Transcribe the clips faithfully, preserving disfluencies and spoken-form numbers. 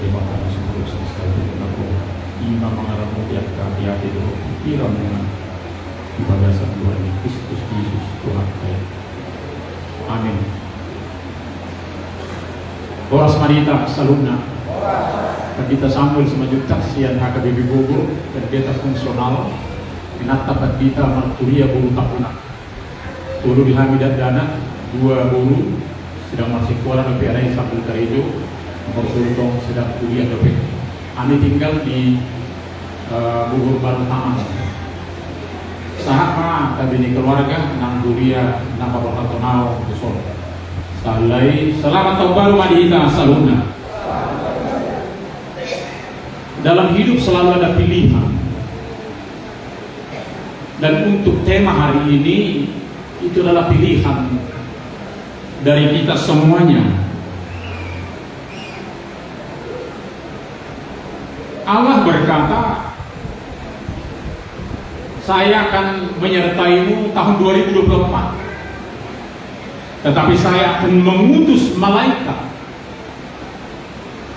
Debata na sumurung sasintongna, i ma mangaramoti angka ateate dohot pikiranmuna di bagasan Tuhan Kristus Jesus Tuhanta i. Amin. Horas ma di hita saluhutna. Pandita Samuel Simanjuntak sian H K B P Bogor, pendeta fungsional, inanta pandita marturia boru Tampubolon. Tolu di hami dakdanak, dua boru sedang marsikola dope, alai sambil karejo, nomor tolu tong sedang kuliah dope. Hami tinggal di, eh, Bogor Baru Taman. Sahat ma tabi ni keluarga nang huria na paboahaton au tu son. Sahali, selamat tahun baru ma di hita saluhutna. Dalam hidup selalu ada pilihan. Dan untuk tema hari ini, itu adalah pilihan dari kita semuanya. Allah berkata, "Saya akan menyertaimu tahun dua ribu dua puluh empat. Tetapi saya akan mengutus malaikat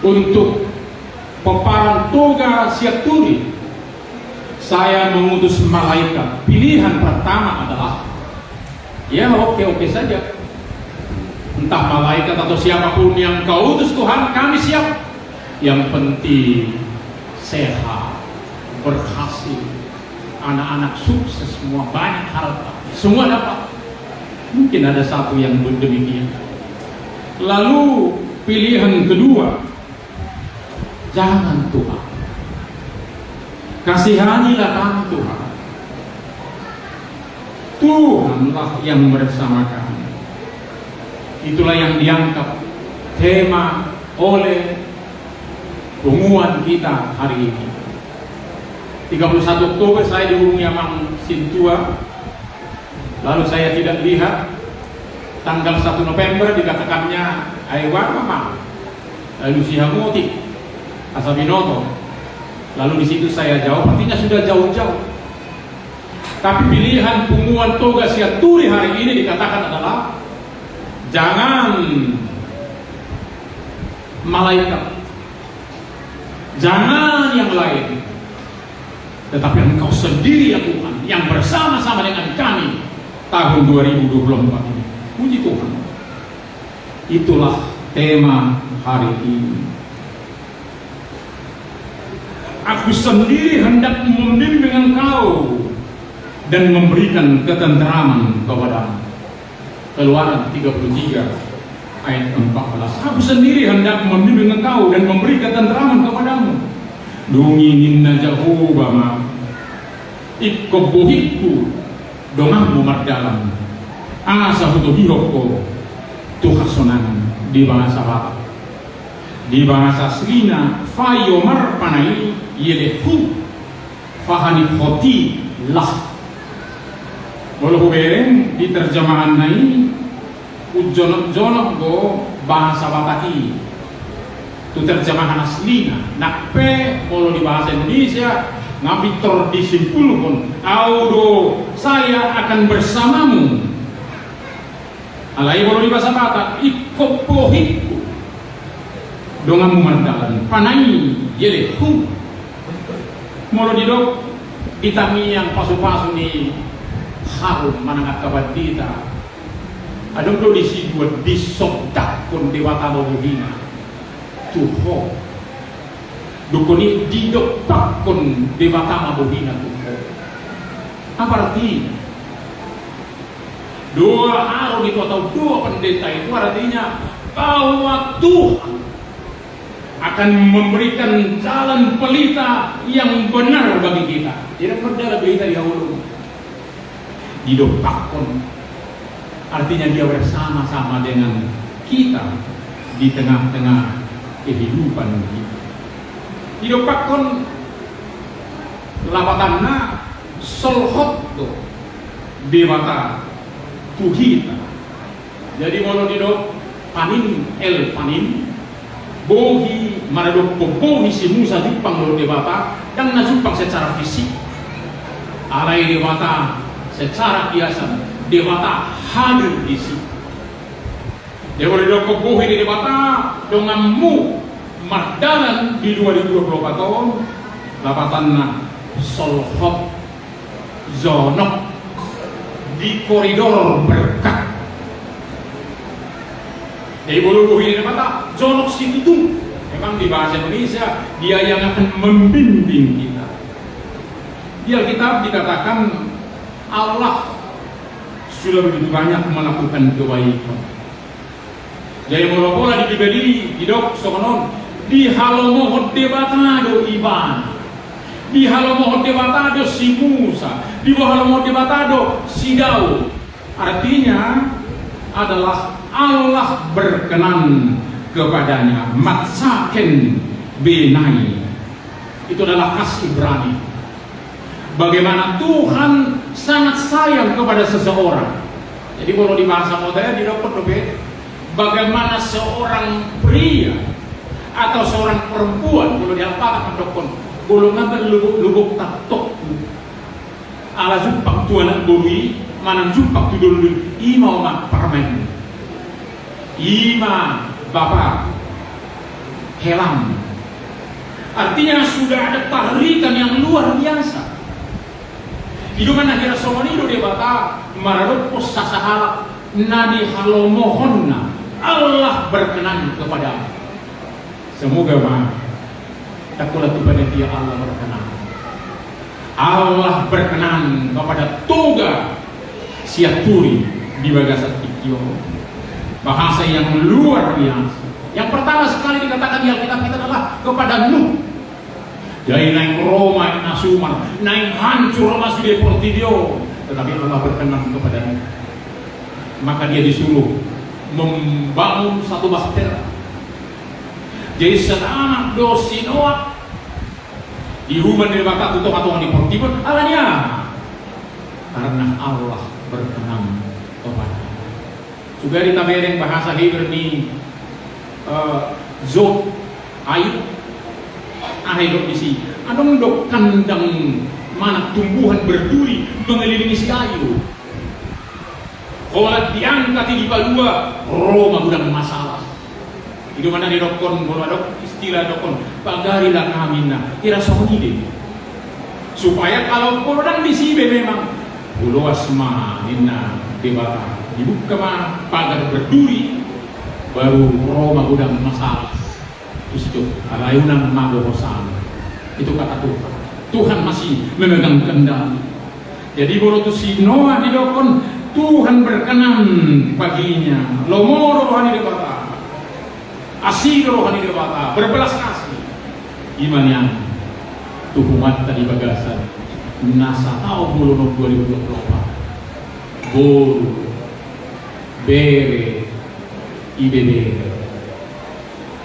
untuk pomparan Toga Sianturi. Saya mengutus malaikat." Pilihan pertama adalah, ya, oke-oke saja. Entah malaikat atau siapapun yang kau utus, Tuhan, kami siap. Yang penting sehat, berhasil, anak-anak sukses, semua banyak harta, semua dapat. Mungkin ada satu yang demikian. Lalu pilihan kedua, "Jangan, Tuhan. Kasihanilah kami, Tuhan. Tuhanlah yang bersama kami." Itulah yang diangkat tema oleh punguan kita hari ini. Tiga puluh satu Oktober saya dihubungi Amang Sintua, lalu saya tidak lihat. Tanggal satu November dikatakannya, "Ai ua ma, Mang." Lalu sihamuti, asa binoto. Lalu di situ saya jawab, artinya sudah jauh-jauh. Tapi pilihan punguan Toga Sianturi hari ini dikatakan adalah, "Jangan malaikat, jangan yang lain, tetapi Engkau sendiri, ya Tuhan, yang bersama-sama dengan kami tahun dua ribu dua puluh empat ini." Puji Tuhan. Itulah tema hari ini. "Aku sendiri hendak membimbing engkau dan memberikan ketenteraman kepadamu." Keluaran tiga puluh tiga ayat empat belas. "Aku sendiri hendak membimbing engkau dan memberi ketenteraman kepadamu." Dung i ninna Jahowa ma, "Ingkon bohingku donganmu mardalan, asa hutogihon ho tu hasonangan." Di bahasa Batak. Di bahasa aslina, "Vayomer Panai yelehhu vahanihothi lah." Molo hubereng di terjemahanna i, hujonok-jonok do bahasa Batak i tu terjemahan aslina. Nang pe molo di bahasa Indonesia, nga pintor disimpulhon, "Au do, saya akan bersamamu." Alai molo di bahasa Batak, "Ingkon bohingku donganmu mardalan, Panai yelehhu." Molo didok di tangiang pasu-pasu ni harum manang angka pandita, adong do disi dua disondakkon Debata ma bohina tu ho. Dungkon i didompakkon Debata ma bohina tu ho. Apa artina? Dua, aro ni tua tahu dua pendeta itu, artinya bahwa Tuhan akan memberikan jalan pelita yang benar bagi kita. Jadi, berjalan pelita di dahulu. Didompakkon, artinya Dia bersama-sama dengan kita di tengah-tengah kehidupan kita. Didompakkon, lapatanna, solhot do Debata tu hita. Jadi, molo didok panin el panin, bohi, maradophon bohi si Musa jumpang dohot Debata, ndang na jumpang secara fisik. Alai Debata secara kiasan, Debata hadir disi. Jadi, molo didok bohi ni Debata, donganmu Mardalan di dua ribu dua puluh empat on, lapatanna solhot jonok di koridor berkat. Jadi molo bohi ni Debata jonok situtu, memang di bahasa Indonesia, Dia yang akan membimbing kita. Di Alkitab dikatakan Allah sudah begitu banyak melakukan kebaikan. Jadi molo pola di Bibel i didok songon on, dihalomohon Debata do ibana. Dihalomohon Debata do si Musa. Dihalomohon Debata do si Daud. Artinya adalah Allah berkenan kepadanya. Matzaken benai. Itu adalah khas Ibrani. Bagaimana Tuhan sangat sayang kepada seseorang. Jadi molo di bahasa modern didokkon dope, bagaimana seorang pria atau seorang perempuan, molo di Alkitab mandokkon, golongan lubuk-lubuk tatokku. Ala jumpang tu anak boru i, manang jumpang tu dolok i, ima omak parmen. Ima bapa helam. Artinya sudah ada tarikan yang luar biasa. I do ma na hira songon i do Debata maradophon sasahalak na dihalomohonna Allah berkenan kepadamu. Semoga ma, takkol tu panitia Allah berkenan. Allah berkenan kepada Toga Sianturi di bagasan tingki on. Bahasa yang luar biasa. Yang pertama sekali dikatakan di Alkitab kita adalah kepada Nuh. Jadi naeng ro ma aek na sumar, naeng hancur ma sude portibi on. Tetapi Allah berkenan kepada Nuh. Maka dia disuruh membangun satu bahtera. Jadi selamat do si Noah. Diuduti Debata tu tonga-tonga ni portibi on, alani aha? Karena Allah berkenan kepada. Sugari tabereng bahasa Heber ni, eh, Job, Ayub. Aha didok disi? Adong do kandang manang tumbuhan berduri mengelilingi si Ayub. Holan diangkat i, dipalua, ro ma godang masalah. I do ma na didokkon, molo adong istilah dokkon, pagarilah kami, ninna. Hira songon i do. Supaya kalau molo ndang disi be memang, uloas ma ninna Debata. Dibuka ma pagar berduri, baru ro ma godang masalah. Tusi do, alai unang mago hosana. Itu kata Tuhan. Tuhan masih memegang kendali. Jadi molo tu si Noah didokkon, Tuhan berkenan baginya. Lomo do roha ni Debata. Asi do roha ni Debata. Berbelas kasih. Ima nian tu humanta di bagasan na sataon bolon on dua ribu dua puluh empat. Boru, bere, ibebere.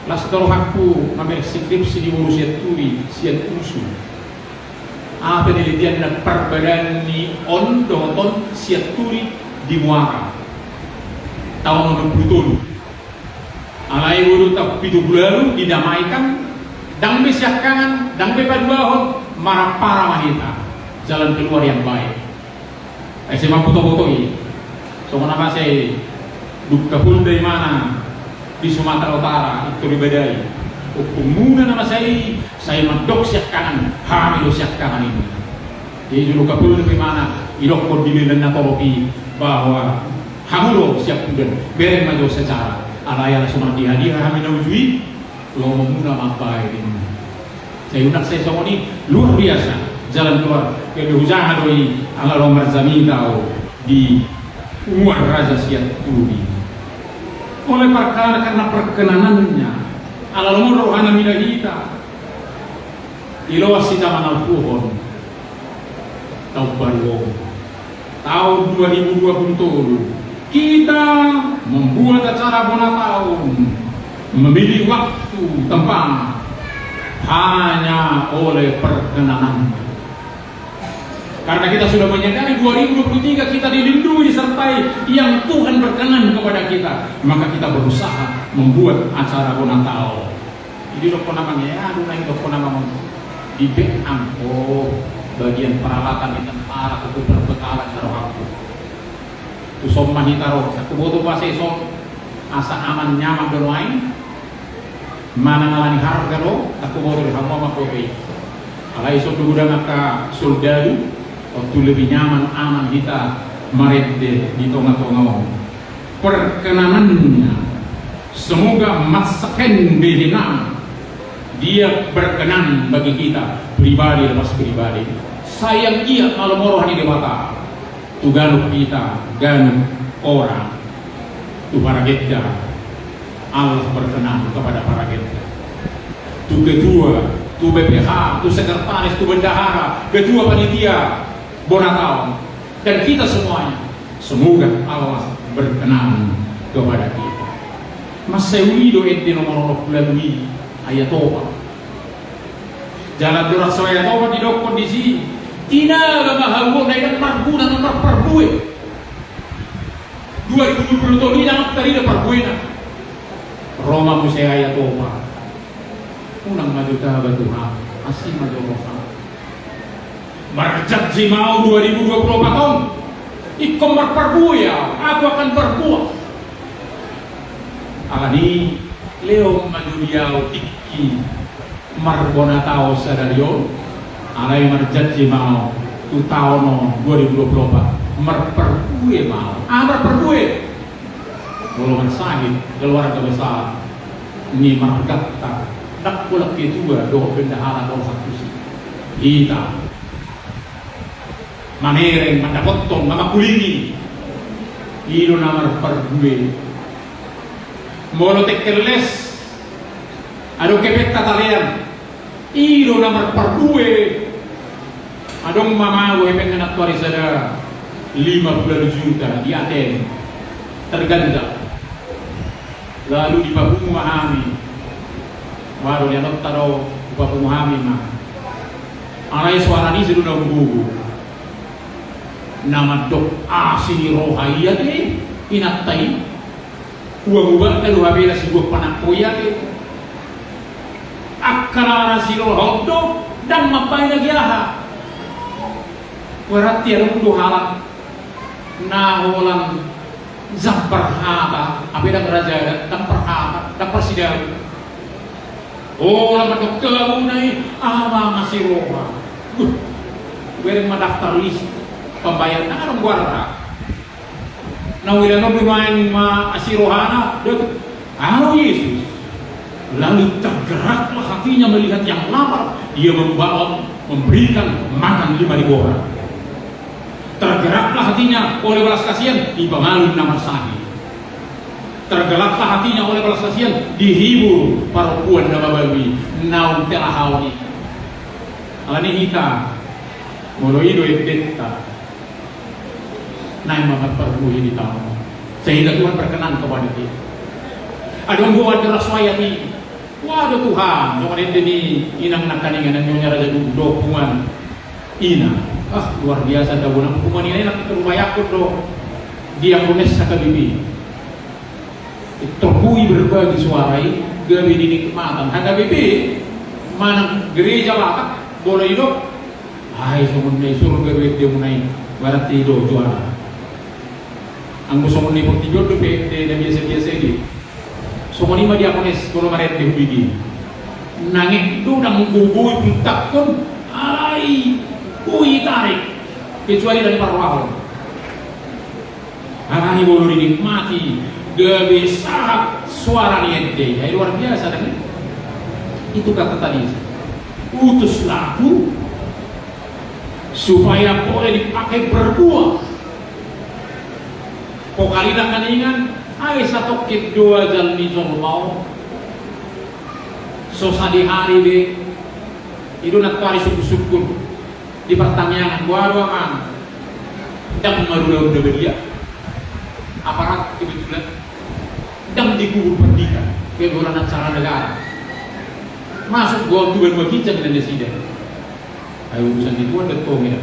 Las do rohangku mamereng skripsi ni boru Sianturi sian usu. Aha penelitianna? Parbadaan ni on dohot on Sianturi di Muara. Taon onom pulu tolu. Alai boru taon pitu pulu ualu didamaikan, ndang be siangkangan, ndang be paduahon, marampara ma hita. Jalan keluar yang baik. Ai sai mambotoboto i. Songon na masa i, dung Kapolda imana di Sumatera Utara, Victor Ibadai. Ompungmuna na masa i, sai mandok siangkangan, hami do siangkangan i. Jadi jolo Kapolda imana, didokkon di Medan na torop i, bahwa hamu do siampudan, bereng ma jo secara. Alai ala so mardiha-diha hami na uju i, lomomuna ma baen. Sai unang sai songon i, luar biasa jalan keluar. Jadi hujaha do i ala ro marjamita au di Muara Raja Sianturi. Oleh perkara, karena perkenanannya, ala lomo do rohana mida hita. Diloas hita manalpuhon taon baru on. Tahun dua ribu dua puluh tolu, kita membuat acara Bona Taon, memilih waktu, tempat, hanya oleh perkenanan. Karena kita sudah menyadari dua ribu dua puluh tiga kita dilindungi, disertai, yang Tuhan berkenan kepada kita, maka kita berusaha membuat acara Bona Taon. Jadi dokkon amang, ya, aduh, naeng dokkon amang on. Di bek angko bagian peralatan di tentara, tu perbekalan, taruh aku. Tu son ma hita ro, sakuboto pas ison, asa aman nyaman do nuaeng. Manang alani harga do, ndang huboto be hamu amang boru i. Alai songon godang angka soldadu, tontu lebih nyaman amang hita marende di tonga-tonga on. Perkenanannya, semoga masakan behenang, dia berkenan bagi kita pribadi lepas pribadi. Sai anggiat malum roha ni Debata tu ganup hita, ganup orang, tu paragenda. Allah berkenan kepada paragenda. Tu ketua, tu B P H, tu sekretaris, tu bendahara, ketua panitia bona taon, dan kita semuanya. Semoga Allah berkenan kepada kita. Mansai uli do ende nomor onom pulu ualu i, Ayat Opat. Jala tu raso Ayat Opat didokkon disi, tinaga ma hamu on, ndang marguna na marparbue. Dua ribu dua puluh tolu i ndang tarida parbuena. Ro ma muse Ayat Opat. Unang ma jo taba Tuhan, asi ma jo roham. Marjanji ma ahu dua ribu dua puluh opat on, ingkon marparbue ahu, aku akan berbuah. Alani i, lehon ma jo di ahu tingki marbona taon sadari on. Alai marjanji ma ahu tu taon on dua ribu dua puluh opat, marparbue ma ahu. Ah, marparbue. Molo marsahit keluarga besar ni marganta, ndang pola ketua dohot bendahara do sakusi. Hita mamereng, mandapothon, mangkulingi, i do na marparbue. Molo tekel les, adong hepeng talean, i do na marparbue. Adong ma mago hepeng na tuari sada lima pulu ualu juta di A T M. Terganjal. Lalu dipapungu ma hami. Waduh, di anakta do dipapungu hami ma. Alai suara ni si do na umbubu. Na mandok asi ni roha i ate, inanta i. Ua muba na do hape na sibuat panakko i ate. Angka na asi roha on do, ndang mambaen lagi aha. Berarti adong do halak na holan jambar hata, hape ndang raja adat, ndang parhata, ndang parsidabu. Holan mandok tu abuna i, aha ma asi roha. Buh, bereng ma daftar list pambahean na adong goarna. Na huida on do nuaeng ma asi rohana, dok, "Ahu Yesus." Lalu tergeraklah hatinya melihat yang lapar, dia membawa, memberikan makan lima ribu orang. Tergeraklah hatinya oleh belas kasihan, dipamalum na marsahit. Tergeraklah hatinya oleh belas kasihan, dihibur parompuan na mabalu i, naung tela haon i. Alani hita, molo i do endenta. Naeng ma marparbue di taon on. Sehingga Tuhan berkenan kepada kita. Adong do ande raso ayat i. Waduh Tuhan, songon ende ni inang nangkaningan, annon ni Raja Guru do punguan ina. Ah, luar biasa do, punguan ina i nang terbayangkon do. Diakones H K B P. Tong boi berbagi suara i, gabe dinikmatan. H K B P, manang gereja Batak, molo didok, ai, songon na i surga do endemuna i, berarti i do juara. Anggo songon na i portibi on dope, ende na biasa-biasa i do. Songon i ma diakones, molo marende hubege. Nangkin do, ndang boi-boi puntakkon, alai boi tarik. Kecuali na di parrohahon. Alani molo dinikmati, gabe sahat suara ni ende i, ai luar biasa dang i. Itu kata tadi, utus lagu supaya boleh dipakai berbuah. Pokalina nangkaningan, ai satongkin do ajal ni jolma on. So sadihari be, i do nantoari sungkun-sungkun. Di partangiangan, boha do amang? Ndang marulaon na badia. Aparat kebetulan. Ndang dikubur pandita. Kebetulan acara negara. Masuk do au tu banua ginjang, ninna nasida. Ai urusan ni Tuhan do tong i da.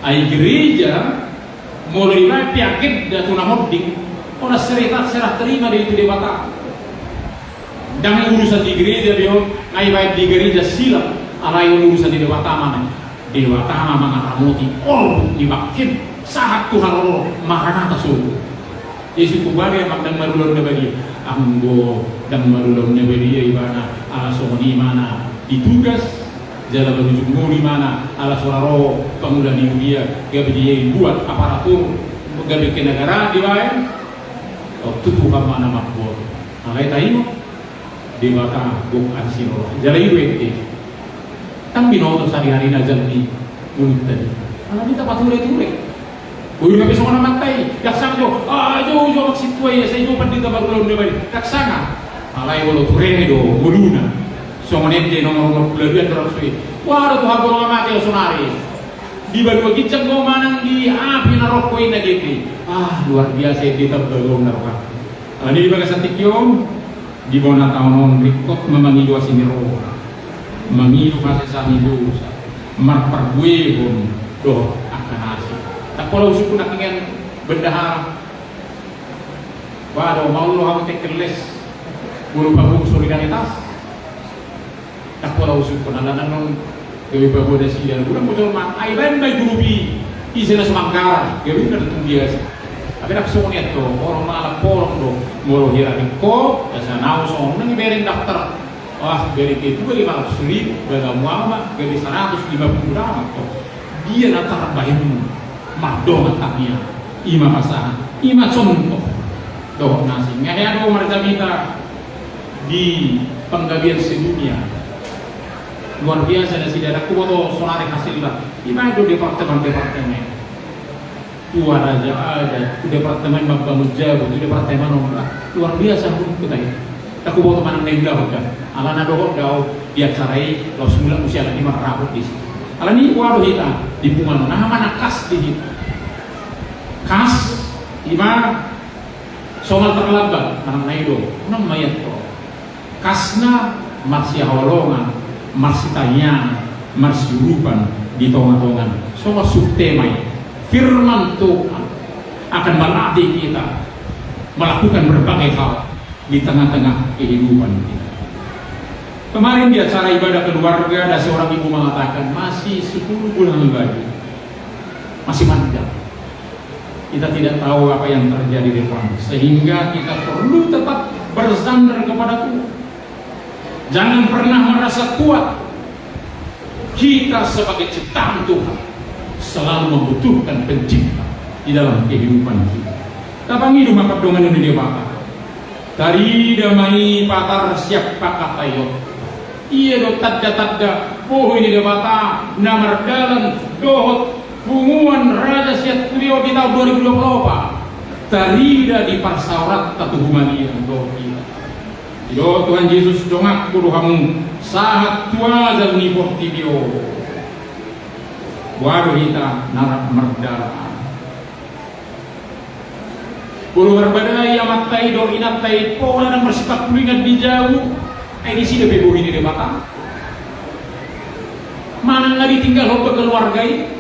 Ai gereja, molo dibaen pe agenda tu na monding, ora serah, serah terima do i tu Debata. Ndang urusan ni gereja be on, nga dibaen di gereja silap, alai urusan ni Debata ma. Debata ma mangaramoti orbuk ni bangke, sahat tu haroro, Maranatha sogot. Jadi sungkun badia, amang, ndang marulaon na badia. Anggo Ndang marulaon na badia ibana ala songon i ma na ditugas, jala marujung ngolu ibana ala so ra ro pangula ni huria gabe dibuat aparatur gabe kenegaraan dibaen. Tutu ma na mamboan. Alai taingot Debata gok asi roha. Jala i do ende. Ndang binoto sahari-hari na jala di mulut tadi. Ala ni tapature-ture. Ui, gabe songon amanta i, ndang sanga jo, ah, jo, jo, maksud tua i, sai jo pandita marulaon na badia, ndang sanga. Alai molo ture do ngoluna. Songon ende nomor onom pulu dua do rap sui. Wah, do Tuhan, molo mate ho sonari. Di banua ginjang do manang di api na rokok i na gede. Ah, luar biasa ende, tamba gok na roha. Ala ni di bagasan tingki on, di bona taon on ringkot ma mangido asi ni roha, mangido hasesaan ni dosa, marparbuehon dohot angka na asing. Ndang pola husungkun nangkiningan bendahara. Bah, do maol do hamu tekeles guru pagung solidaritas. Ndang pola husungkun ala na nunga gabe paboa nasida. Unang bocor ma, ai baen ma i guru i, ise na so manggarar, gabe unang tu biasa. Tapi ndang songon i, antong, orang malam porong do, molo hira ringkot, asa nau songon nang ibereng daftar. Wah, gabe ketua lima ratus ribu, bagamu ama, gabe saratus lima pulu nama, to. Dia na tarbahen mardongan tangiang, i ma pasahat, i ma contoh. Dohot na asing. Nga hea do marjamita di panggabean sedunia. Luar biasa nasida, ndang huboto sonari hasilna. Ima do departemen-departemen. Tua raja adat, tu departemen mambangun jabu, tu departemen on. Luar biasa, huta i. Ndang huboto manang na iulahon da. Ala na dohot do au di acara i, laos mulak muse ala ni marrapot disi. Ala ni ua do hita di punguan on, aha ma na kas di hita. Kas, ima, somal terlambat, manang na i do, unang ma i antong. Kasna marsihaholongan, marsitangiangan, marsiurupan di tonga-tonga. Songon subtema i, firman Tuhan akan melatih kita melakukan berbagai hal di tengah-tengah kehidupan kita. Kemarin di acara ibadah keluarga, ada seorang ibu mengatakan, masih sepuluh bulan lagi, masih panjang. Kita tidak tahu apa yang terjadi di depan, sehingga kita perlu tetap bersandar kepada Tuhan. Jangan pernah merasa kuat. Kita sebagai ciptaan Tuhan selalu membutuhkan pencipta di dalam kehidupan kita. Tapangido ma pardonganon ni Debata. Tarida ma i patar sian pangkataion. Ia do tanda-tanda bohi ni Debata na mardalan dohot punguan raja sian huria on di taon dua ribu dua puluh opat. Tarida di parsaoranta tu humaliang dohot hita. Didok Tuhan Jesus, donganku do hamu sahat tu ajal ni portibi on. Boha do hita na rap mardalan. Molo marbadai amanta i dohot inanta i pola ndang marsipangkulingan di jabu, ai disi dope bohi ni Debata? Manang na ditinggalhon keluarga i?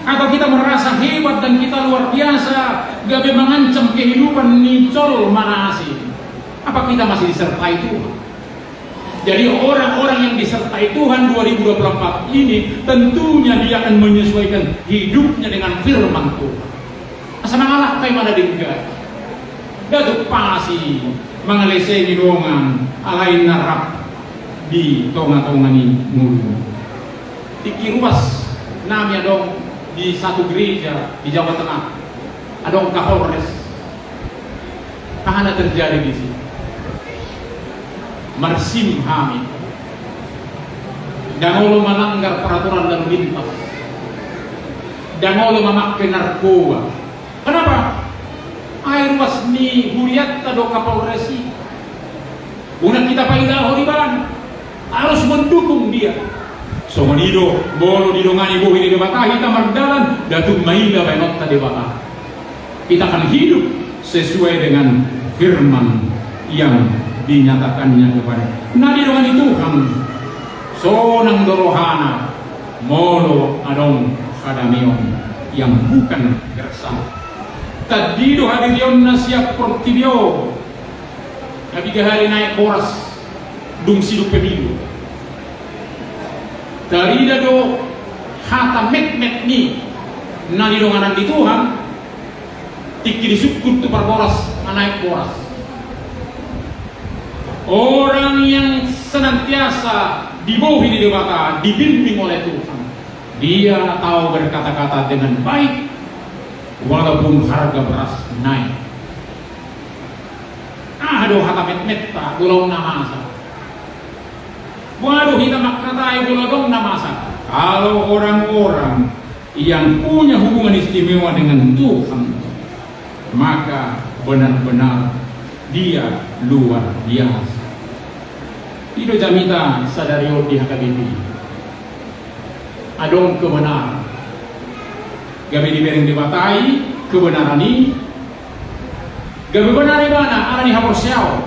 Atau kita merasa hebat dan kita luar biasa, gabe mangancam kehidupan ni jolma na asing? Apa kita masih disertai Tuhan? Jadi orang-orang yang disertai Tuhan dua ribu dua puluh empat ini tentunya dia akan menyesuaikan hidupnya dengan firman Tuhan. Asa mangalangka i ma na denggan. Ndang tung pasi mangalesei dongan alai na rap di tonga-tonga ni ngolu. Tingki ruas nami adong di satu gereja di Jawa Tengah. Adong Kapolres. Aha na terjadi disi? Mar-SIM hami. Ndang olo melanggar peraturan lalu lintas. Ndang olo memakai narkoba. Kenapa? Ai ruas ni hurianta do Kapolres i. Unang hita pailahon ibana. Harus mendukung dia. Songon i do, molo didongani bohi ni Debata hita mardalan, ndang tung maila baenonta Debata. Kita akan hidup sesuai dengan firman yang dinyatakannya kepada. Na didongani Tuhan, sonang do rohana, molo adong hadameon yang bukan gersang. Tadi do hadirionna sian portibi on. Gabe hali naek boras, dung sidung pemilu. Tarida do hata metmet ni na nidonganan ni Tuhan, tingki disungkun tu parboras, nga naek boras. Orang yang senantiasa dibohi ni Debata, dibimbing oleh Tuhan, dia tahu berkata-kata dengan baik, walaupun harga beras naik. Aha do hata metmetta molo adong na masa? Boha do hita mangkatai molo adong na masa? Kalau orang-orang yang punya hubungan istimewa dengan Tuhan, maka benar-benar dia luar biasa. I do jamita sadari on di H K B P. Adong kebenaran. Gabe dibereng Debata i kebenaran i. Gabe benar ibana ala ni haporseaon.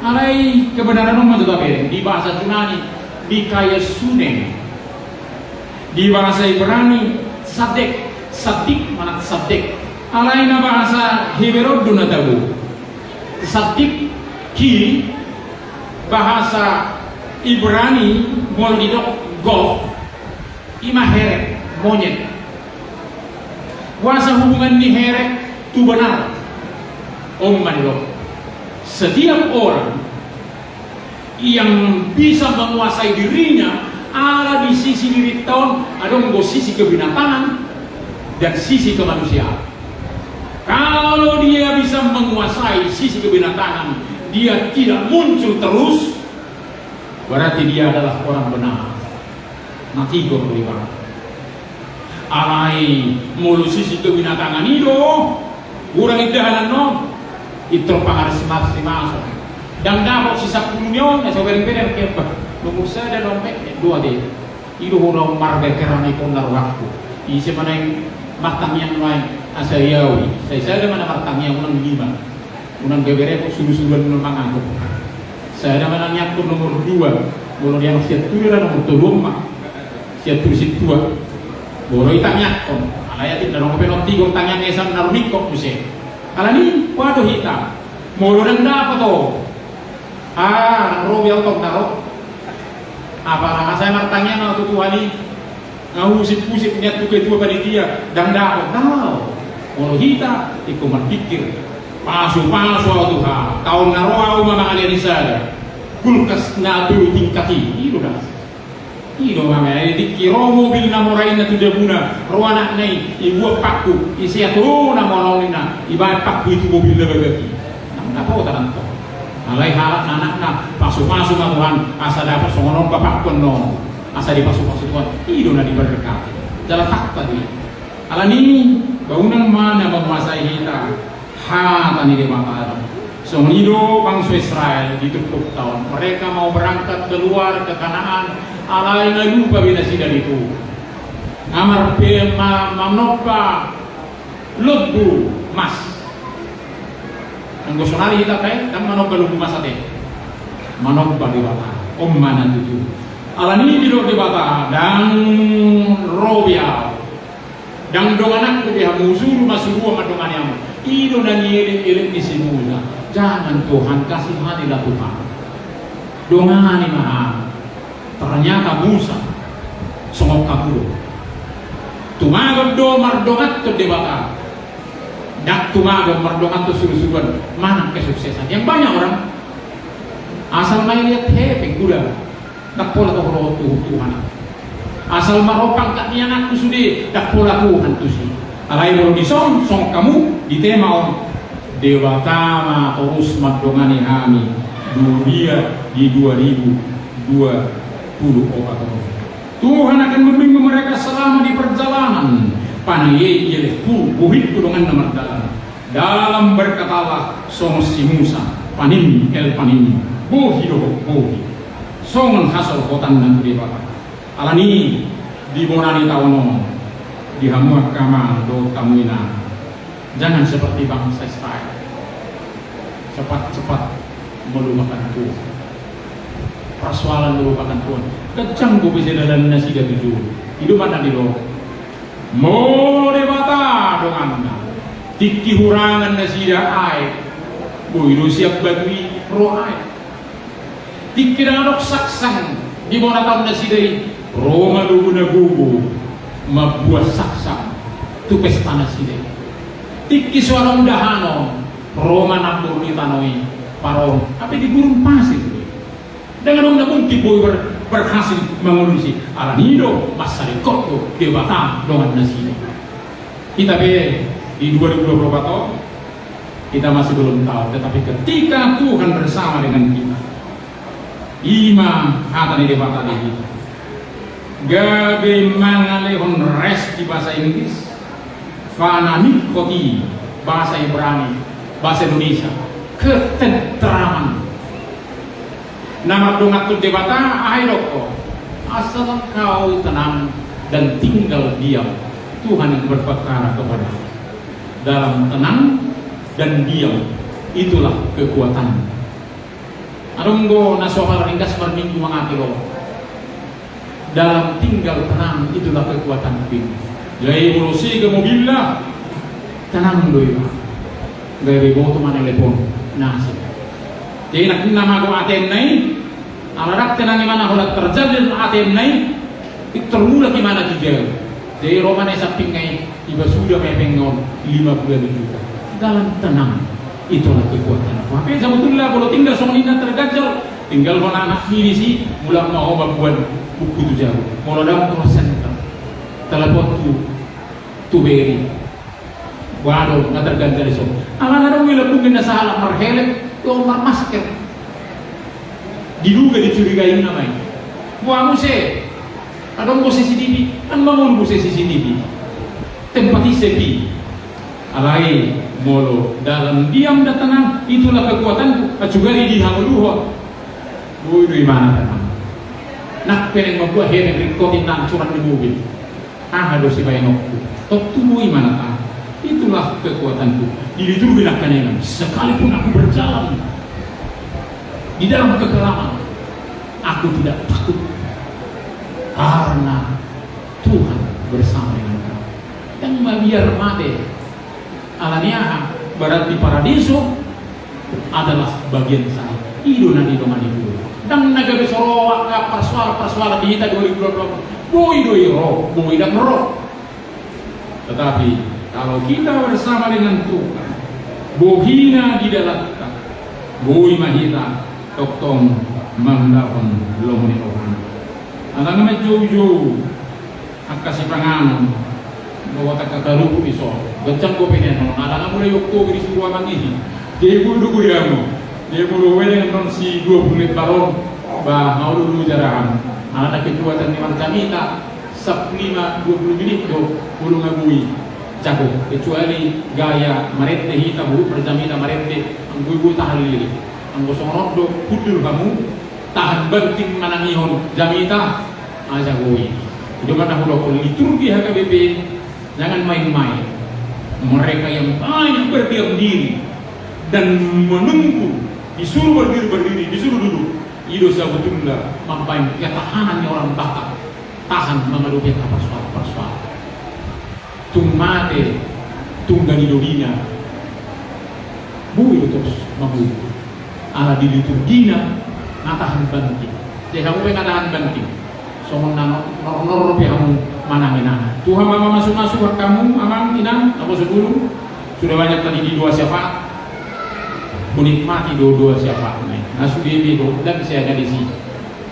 Alai kebenaran on ma jo tabereng di bahasa Junani, dikaiosune. Di bahasa Ibrani, sadek, sadik, manang sadek. Alai na bahasa Heber on do na tabo. Sadik, ki, bahasa Ibrani, molo didok gof, ima herek, monyet. Boasa hubungan ni herek tu benar? On ma didok, setiap orang yang bisa menguasai dirinya, ala di sisi dirinta on adong do sisi kebinatangan dan sisi kemanusiaan. Kalau dia bisa menguasai sisi kebinatangan, dia tidak muncul terus, berarti dia adalah orang benar. Na tigor do ibana. Alai molo sisi kebinatangan i do, hurang indahan annon, intor pangaris-maris i ma so. Ndang dapot si sampulu ni on, na so bereng-bereng, bah, nomor sada do on pe, dua be. I do hurang marga kerana ikon na rohangku. Ise ma naeng martangiang nuaeng, asa i au i. Sai sada ma na martangiang, unang lima. Unang gabe repot suru-suruan na mangaku. Sada ma na niangkon nomor dua. Molo niangkon sian turi ra nomor tolu on ma. Sian turi sintua. Molo i tangiangkon. Alai atik na dong pe na tigor tangiang esa na rumingkot muse. Alani, boha do hita? Molo ndang dapot on. Ah, ndang ro be au tong na ro. Apala asa martangiang au tu Tuhan i. Nga husip-husip nian tu ketua panitia, ndang dapot, ndang. Molo hita, ingkon marpikir. Pasu-pasu au Tuhan, taon na ro au ma mangalean i sada. Kulkas na tolu tingkat i, i do das. I do mangalean i, tingki ro mobil na mora i na tu jabuna, ro anakna i, ibuat pakku, i seat ho na mora on ninna, ibaen pakku i tu mobil na bagak i. Ndang dapotan antong. Alai halak na anakna, pasu-pasu ma Tuhan, asa dapot songon on bapakku annon. Asa dipasu-pasu Tuhan, i do na diberkati. Jala fakta do i. Alani, ba unang ma na manguasai hita hata ni Debata. Songon i do bangso Israel di turpukta on. Mereka mau berangkat keluar ke Kanaan, alai nga lupa be nasida di Tuhan. Nga marpe-, ma-, manomba lombu mas. Anggo sonari hita pe, ndang manomba lombu mas ate. Manomba Debata. On ma na tutu. Alani i didok Debata, ndang ro be au. Ndang dongananku be hamu, suru ma suruan mandongani hamu. I do na nielek-elek ni si Musa. Jangan Tuhan, kasihanilah Tuhan. Dongani ma hamu. Ternyata Musa songon hamu do. Tumagon do mardonganhon Debata. Ndang tumagon mardonganhon surusuruan manang kesuksesan. Yang banyak orang asal maen liat hepeng, udah. Ndang pola tong ro tu Tuhan. Asal ma ro pangkat ni anakku sude, ndang pola Tuhan tusi. Alai molo dison, songon hamu, di tema on, Debata ma torus mandongani hami, dunia di dua ribu dua puluh opat on. Tuhan akan membimbing mereka selama di perjalanan. Pangidoan i, bohingku donganna mardalan. Dalam berkatalah songon si Musa, Panim el Panim, bohi dohot bohi. Songon hasolhotanna tu Debata. Alani di bona ni taon on, di hamu angka amang dohot hamu inang, jangan seperti bangsa Israel. Cepat-cepat melupakan Tuhan. Persoalan melupakan Tuhan. Ganjang dope sidalan nasida tu jolo. I do ma na nidok. Molo Debata donganna, tingki hurangan nasida aek, boi do sian batu i ro aek. Tingki ndang adong sangsang di bona taon nasida i, ro ma lobu na gogo mambuat sangsang tu pesta nasida i. Tingki so adong dahanon, ro ma nambur ni tano i, parorot. Hape di gurun pasir do i. Ndang adong na mungkin boi ber-, berhasil mangolu disi. Alani i do, mansai ringkot do Debata dongan nasida. Kita pe di dua ribu dua puluh empat on, kita masih belum tahu, tetapi ketika Tuhan bersama dengan kita, i ma hata ni Debata di hita. Gabe mangalehon rest di bahasa Inggris, fanamikhoti bahasa Ibrani, bahasa Indonesia, ketentraman. Na mardongan tu Debata, aha i dohot? Asal kau tenang dan tinggal diam. Tuhan yang berperkara kepada dalam tenang dan diam, itulah kekuatan. Adong do na so apala ringgas marminggu mangapel on. Dalam tinggal tenang itulah kekuatan. Jadi molo sega mobilna, tenang do iba. Gabe boto manelepon nasa. Jadi na mago ATM na i, ala dang tenang imana holan terjadi ATM na i, termulak imana tiga. Jadi ro ma na i sampingna i, iba sudah mepeng on lima puluh juta. Dalam tenang itulah kekuatan. Hape sabotulna molo tinggal songon i na terganjal, tinggal ho anak ni disi, mulak ma ho mamboan buku tu jabu. Molo dang call center, telepon tu, tu BRI. Boha do na terganjal dison? Alana adong do i lambungna na sahalak marhelm dohot marmasker. Diduga dicurigai nama i. Boha muse? Adong do CCTV, kan mangolu muse CCTV. Tempat i sepi. Alai molo dalam diam dan tenang, itulah kekuatanku, acuhari di hangoluhon. Boi do imana tenang. Nang pe naeng mamboan helm ringkot inna surat ni mobil. Aha do sibahenonku? Tontu boi imana tenang. Itulah kekuatanku. Di liturgi nangkaningan, sekalipun aku berjalan di dalam kekelaman, aku tidak takut. Karena Tuhan bersama dengan kami. Ndang mabiar mate. Alani aha? Berarti paradiso adalah bagian saya. I do na nidongani tu. Ndang na gabe so ro angka persoalan-persoalan di hita dua ribu dua puluh empat. Boi do i ro, boi ndang ro. Tetapi kalau kita bersama dengan Tuhan, bohina di dalanta, boi ma hita tongtong mangulahon lomo ni rohana. Alana manjoujou angka sipanganon, dohot angka karupuk dison. Ganjang dope nian on, alana mulai Oktober disuruh amang i. Jadi boi do goyangon. Jadi molo hubereng annon si dua puluh lembar on, bah, maol do jarahan. Alana kekuatan ni marjamita, sappulu lima, dua puluh menit do, molo nga boi. Jago, kecuali gaya marende hita, boru marjamita marende, anggo i boi tahan lilik. Anggo songon on do, hundul hamu, tahan banting manangihon jamita, ah, jago i. I do ma na hudokhon liturgi HKBP, jangan main-main. Mereka yang banyak berdiam diri dan menunggu, disuruh berdiri, berdiri, disuruh duduk. I do sabotulna mambahen ketahanan ni orang Batak. Tahan mangadopi angka persoalan-persoalan. Tung mate, tung na nidodina. Boi do tos mangolu. Ala di liturgina, na tahan banting. Jadi hamu pe na tahan banting. Songon na nor-, nornor pe hamu manang-inang. Tuhan ma mamasumasu hamu, amang, inang, naposobulung. Sudah banyak tadi di doa syafaat. Hunikmati do doa syafaat na i. Na sude be do, ndang bisa na disi.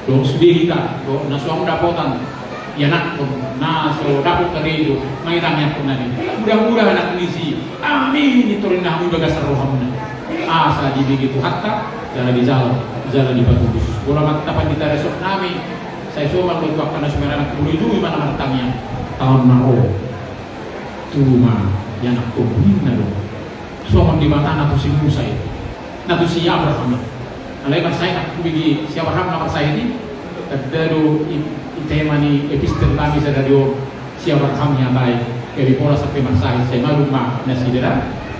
Dohot sude hita, dohot na so hamu dapotan ianakhon, na so dapot karejo, mangitangiangkon na i. Mudah-mudahan anak ni si, amin, i torinna hamu i bagasan rohamuna. Asa dibege Tuhanta, jala dijalo, jala dipatudu. Bola mantap di taresok nami, sai somal do tu angka na sumeranak, mulai jui mana martangiang, taon na ro. Tutu ma ianakhon ninna do. Songon Debata na tu si Musa i, na tu si Abraham i. Alai marsahit, aku bege si Abraham na marsahit i, tanda do i, i tema ni epistel nami sadari on, si Abraham i hatai, jadi pola sampe marsahit, sai malum ma nasida da.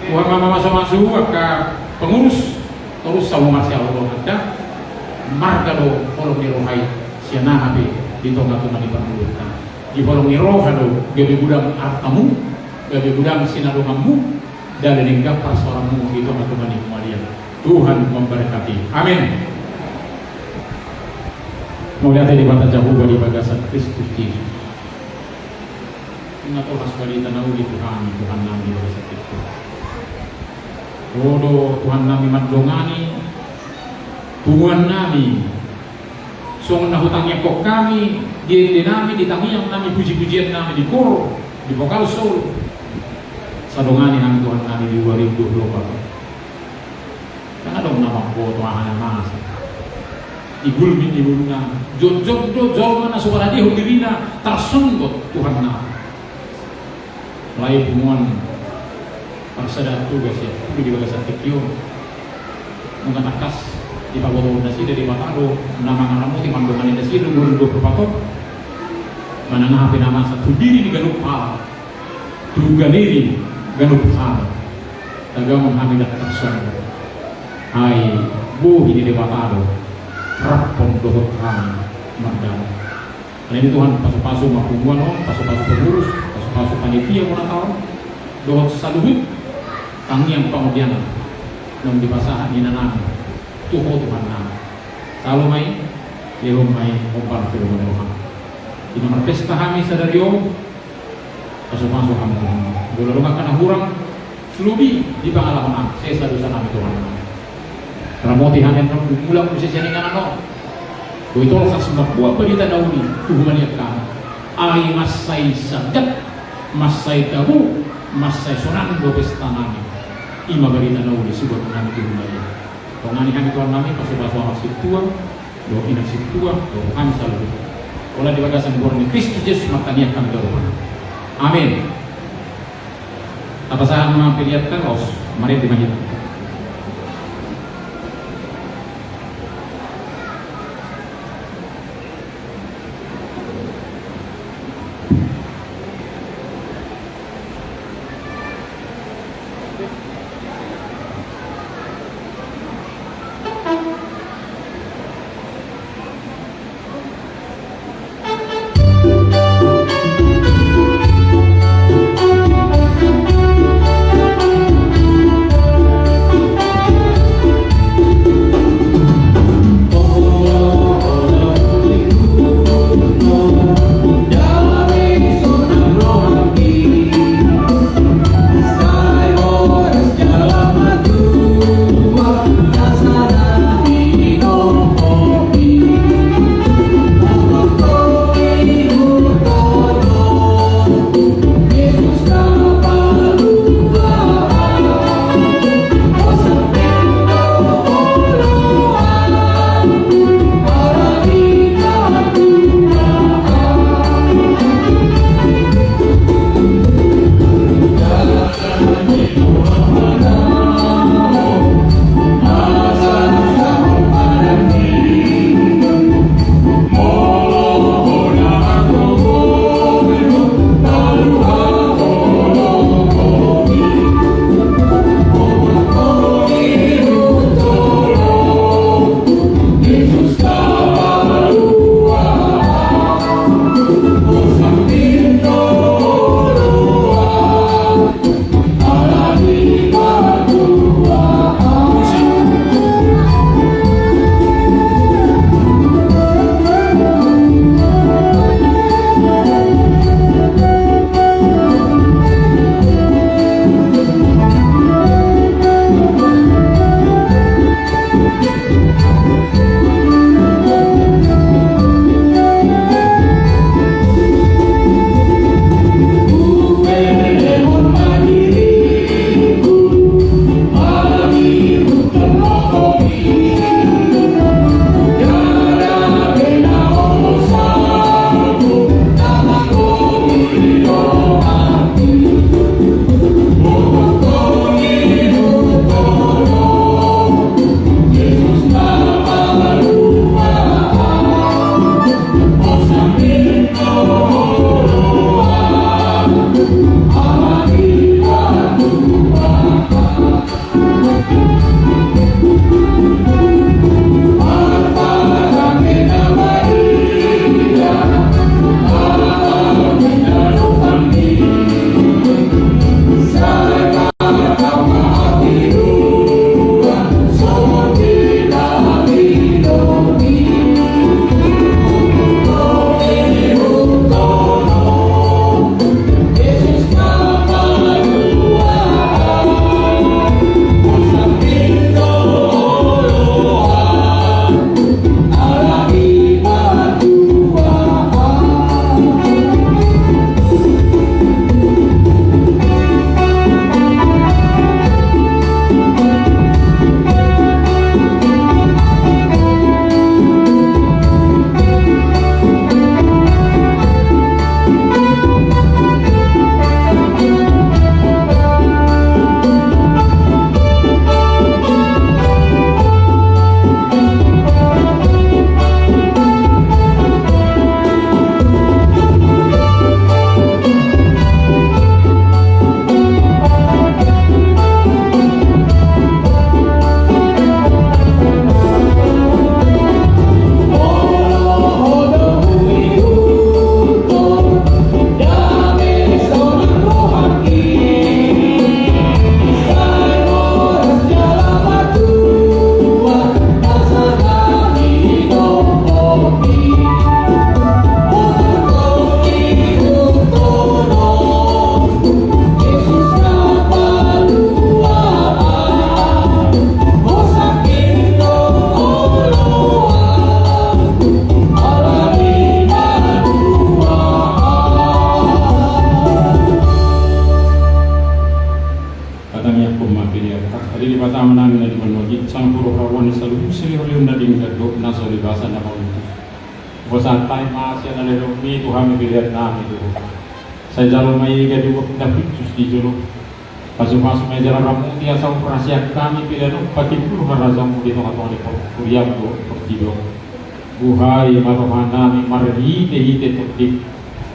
Tuhan ma mamasumasu angka pengurus, torus hamu marsiaulon, anda marga do holong ni roha i, sian aha pe di tonga-tonga ni parngoluonta. Di holong ni roha do gabe godang artamu, gabe godang sinadonganmu, denggan parsoalanmu di tonga-tonga ni humaliang. Tuhan memberkati. Amin. Mauliate di Debata Jahowa di bagasan Kristus Jesus. Inna tolhas barita na uli Tuhan, Tuhan nami di bagasan Kristus. Ro do Tuhan nami mandongani, Tuhan nami Songon na hutangiangkon hami di ende nami, di tangiang nami, puji-pujian nami di koor, di vokal soul. Sai dongani hami Tuhan nami di dua ribu dua puluh empat. Ndang adong na mamboto aha na masa. Di gulmit ni ngoluna, jotjot do jolma na so paradehon dirina tarsonggot Tuhan nami. Alai punguan parsadaan tugas i, uli di bagasan tingki on. Nunga tangkas dipabotohon nasida Debata do na mangaramoti mandongani nasida dua ribu dua puluh empat on. Manang aha pe na masa tu diri ni ganup halak, tu diri ni ganup halak, tagamon hami ndang tarsonggot. Ai bohi ni Debata do raphon dohot hami mardamei. Alani i Tuhan, pasu-pasu ma punguan on, pasu-pasu pengurus, pasu-pasu panitia muna taon, dohot saluhut tangiang pangodian naung dipasahat ni inanami tu Ho Tuhan nami. Salo ma i, lehon ma i hombar tu roha ni roham. Di na marpesta hami sadari on, pasu-pasu hami Tuhan. Molo adong angka na hurang, lobi di pangalaho nami, sesa dosa nami Tuhan. Ramoti hami annon, mulak muse sian inganan on. Boi tolhas mamboan barita na uli tu humaliang hami. Ai mansai sagat, mansai tabo, mansai sonang do pesta nami. I ma barita na uli siboan nami tu humaliang. Dongani hami Tuhan nami, pasu-pasu anak sintua dohot inang sintua dohot hami saluhut. Holan di bagasan goar ni Kristus Jesus martangiang hami tu Tuhan. Amin. Tapasahat ma pelean ta, laos marende ma hita. Pasahat hami ma sian ale dohononmi tu hami pelean nami tu ho. Sai jalo ma i gabe gokhon na hushus di jolo. Pasupasu ma i jala ramuti asa umrasean hami pelean on patimbul harajaonmu di tongatonga ni portibi on. Buhai ma roha nami marhitehite tondim.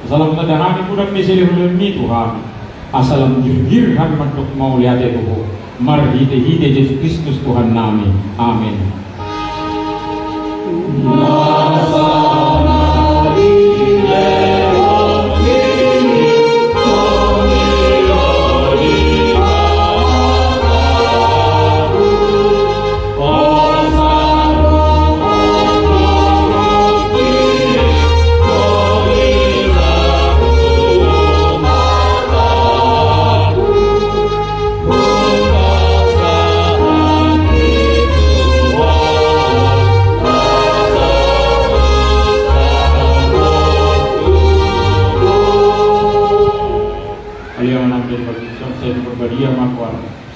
Asa lam tanda hami mudam ni silehononmi tu hami. Asa lam girgir hami mandok mauliate tu ho. Marhitehite Jesus Kristus Tuhan nami. Amen.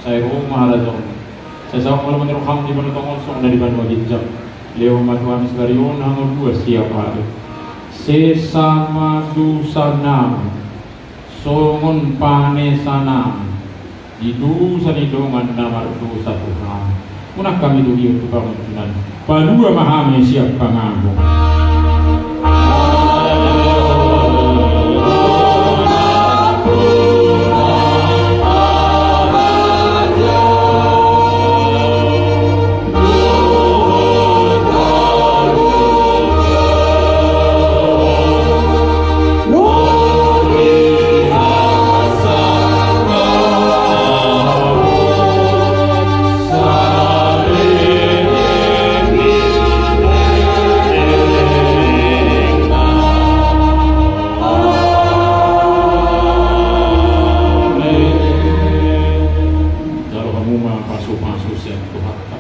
Sai ro ma harajaonmu. Sai saut ma lomo ni roham di banua tonga on songon na di banua ginjang. Lehon ma tu hami sadari on hangoluan siapari. Sesa ma dosanami songon panesanami di dosa ni dongan na mardosa tu hami. Unang hami togihon tu pangunjunan. Palua ma hami sian pangago. Jalo hamu ma pasupasu sian Tuhanta.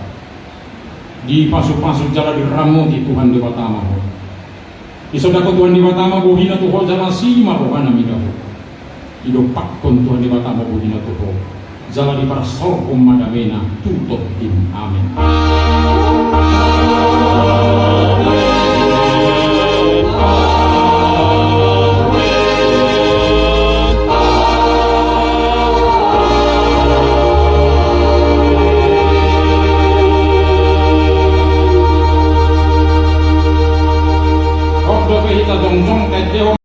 Dipasupasu jala diramoti Tuhan Debata ma ho. Isondangkon Tuhan Debata ma bohina tu ho jala asi ma rohana mida ho. Didompakkon Tuhan Debata ma bohina tu ho jala diparsaorhon ma damena tu tondim. Amen. Ro dope hita jongjong, tete ho.